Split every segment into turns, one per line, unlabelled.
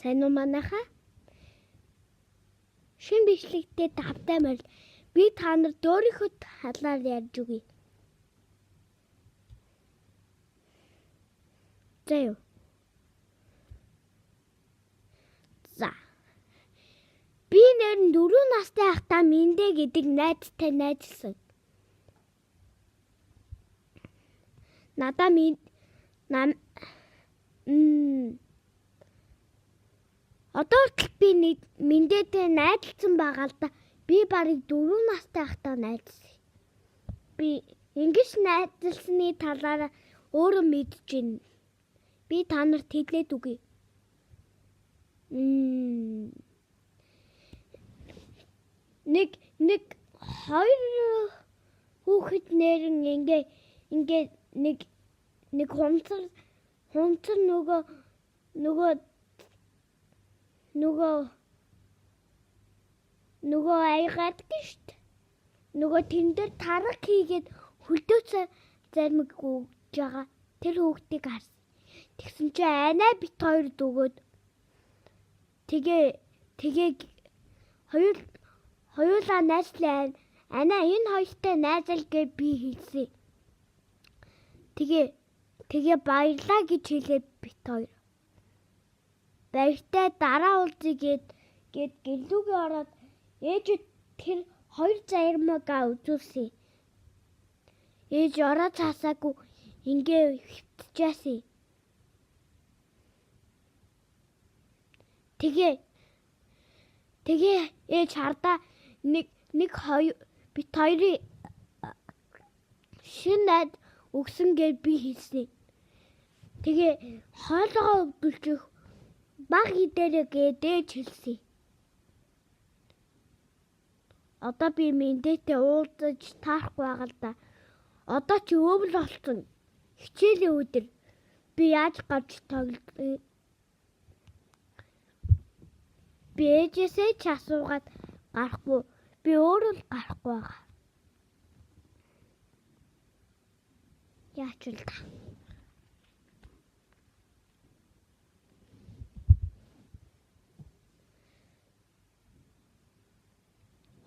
Сайн уу манайхаа? Шинэ бичлэгтээ тавтай морил. Би та нарт өөрийнхөө талаар ярьж өгье. За юу? За. Би нэр нь 4 настай байхдаа Миндэ гэдэг найзтай найзлсан. Надаа минь нам Одоо хүртэл би нэг Миндэтэй найзалсан байгаа л да. Би барыг 4 настай байхдаа найзлсан. Би ингэж найзалсны талаар өөрөө мэдэж байна. Би та нарт хэлээд өгье. Нэг нэг хоёр хүүхэд нэрэн ингээ ингээ нэг нэг хумцар хумцар нөгөө нөгөө нөгөө нөгөө аягаад гişт. Нөгөө тэн дээр тараг хийгээд хөлдөөс зармиг өгж байгаа. Тэр хүүхдийг харсан. Тэгсэн чи анаа бит хоёр дөгөөд тэгээ тэгээ хоёр хоёулаа найзлаа. Анаа энэ хоёртой найзал гэж би хэлсэн. Тэгээ тэгээ баярлаа гэж хэлээд бит хоёр. Баяртай дараа уулзъя гэд гэд гэрлүүгээ ороод ээж тэр хоёр заярмагаа үзүүлсэн. Ээж ороо цаасаагүй ингээ хөвтөжсэн. Тэгээ тэгээ ээж хардаа нэг нэг хоёр бит хоёрын шин найд өгсөн гэж би хэлсэн. Тэгээ хоолойгоо өвдөлчих баг идэрэ гэдээ хэлсэн. Одоо би Миндэтэй уулзаж таарахгүй байгаа л да. Одоо чи өвөл болсон. Хичээлийн өдөр би яаж гарч тоглох Би ээжээсээ ч асуугаад гарахгүй. Би өөрөө л гарахгүй байгаа. Яач л та.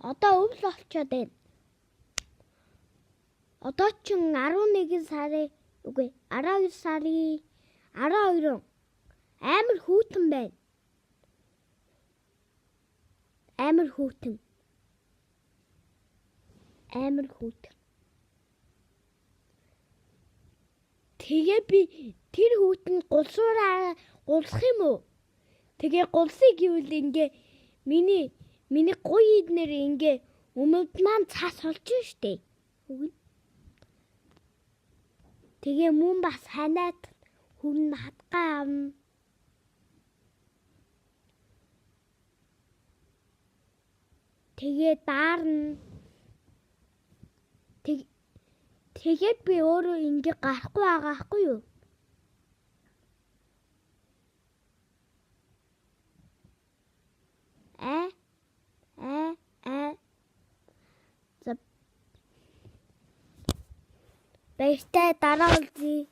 Одоо өвөл болчоод байна. Одоо ч 11 сарын үгүй 12 сарын 12 амар хүүтэн байна. Амар хүүтэн. Амар хүүтэн. Тэгээ би тэр хүүтэн гулсуураа гулсах юм уу? Тэгээ гулсыг гэвэл ингээ миний миний гуй иднэр ингээ өмд маань цас болж штэ. Үгүй. Тэгээ мөн бас ханиад хүн хатгаа авна. Тэгээ даарна. Тэгээд би өөрөө ингээ гарахгүй байгаа хгүй юу? А а а За баяртай дараа уулзъя.